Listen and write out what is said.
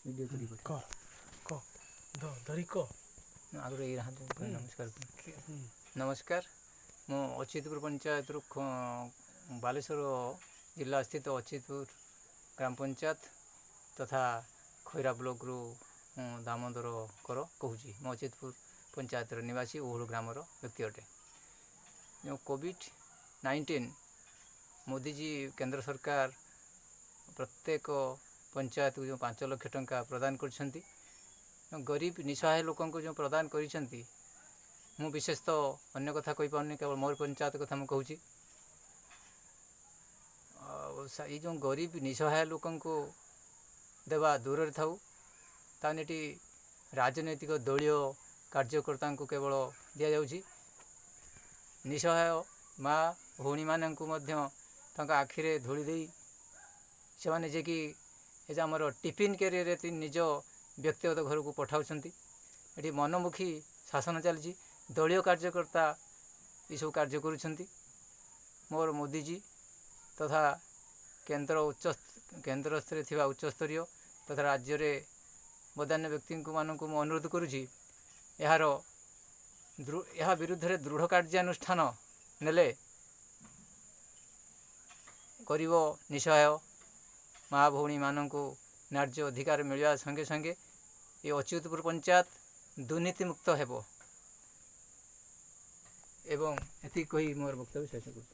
Video କରି ପଠା। କହ କହ ଧରି କହ। ଆଗରୁ ଏଇ ନମସ୍କାର। ନମସ୍କାର, ମୁଁ ଅଚ୍ୟୁତପୁର ପଞ୍ଚାୟତରୁ, ବାଲେଶ୍ୱର ଜିଲ୍ଲା ସ୍ଥିତ ଅଚ୍ୟୁତପୁର ଗ୍ରାମ ପଞ୍ଚାୟତ ତଥା ଖଇରା ବ୍ଲକରୁ ମୁଁ ଦାମୋଦର କର କହୁଛି। ମୁଁ ଅଚ୍ୟୁତପୁର ପଞ୍ଚାୟତର ନିବାସୀ, ଉହୁଳୁ ଗ୍ରାମର ବ୍ୟକ୍ତି ଅଟେ। ଯେଉଁ କୋଭିଡ଼-19 ମୋଦିଜୀ, କେନ୍ଦ୍ର ସରକାର ପ୍ରତ୍ୟେକ ପଞ୍ଚାୟତକୁ ଯେଉଁ 5 ଲକ୍ଷ ଟଙ୍କା ପ୍ରଦାନ କରିଛନ୍ତି, ଗରିବ ନିଃସହାୟ ଲୋକଙ୍କୁ ଯେଉଁ ପ୍ରଦାନ କରିଛନ୍ତି, ମୁଁ ବିଶେଷତଃ ଅନ୍ୟ କଥା କହିପାରୁନି, କେବଳ ମୋର ପଞ୍ଚାୟତ କଥା ମୁଁ କହୁଛି। ଆଉ ଏଇ ଯେଉଁ ଗରିବ ନିଃସହାୟ ଲୋକଙ୍କୁ ଦେବା ଦୂରରେ ଥାଉ, ତାହେଲେ ଏଠି ରାଜନୈତିକ ଦଳୀୟ କାର୍ଯ୍ୟକର୍ତ୍ତାଙ୍କୁ କେବଳ ଦିଆଯାଉଛି। ନିଃସହାୟ ମା ଭଉଣୀମାନଙ୍କୁ ମଧ୍ୟ ତାଙ୍କ ଆଖିରେ ଧୂଳି ଦେଇ ସେମାନେ ଯିଏକି ଏ ଯେ ଆମର ଟିଫିନ୍ କ୍ୟାରିୟରରେ ନିଜ ବ୍ୟକ୍ତିଗତ ଘରକୁ ପଠାଉଛନ୍ତି। ଏଠି ମନମୁଖୀ ଶାସନ ଚାଲିଛି, ଦଳୀୟ କାର୍ଯ୍ୟକର୍ତ୍ତା ଏସବୁ କାର୍ଯ୍ୟ କରୁଛନ୍ତି। ମୋର ମୋଦିଜୀ ତଥା କେନ୍ଦ୍ର ଉଚ୍ଚ କେନ୍ଦ୍ରସ୍ତରରେ ଥିବା ଉଚ୍ଚସ୍ତରୀୟ ତଥା ରାଜ୍ୟରେ ବଦାନ୍ୟ ବ୍ୟକ୍ତିଙ୍କୁ ମାନଙ୍କୁ ମୁଁ ଅନୁରୋଧ କରୁଛି, ଏହା ବିରୁଦ୍ଧରେ ଦୃଢ଼ କାର୍ଯ୍ୟାନୁଷ୍ଠାନ ନେଲେ ଗରିବ ନିଃସହାୟ ମା ଭଉଣୀମାନଙ୍କୁ ନ୍ୟାଯ୍ୟ ଅଧିକାର ମିଳିବା ସଙ୍ଗେ ସଙ୍ଗେ ଏ ଅଚ୍ୟୁତପୁର ପଞ୍ଚାୟତ ଦୁର୍ନୀତିମୁକ୍ତ ହେବ ଏବଂ ଏତିକି କହି ମୋର ବକ୍ତବ୍ୟ ଶେଷ କରୁଛି।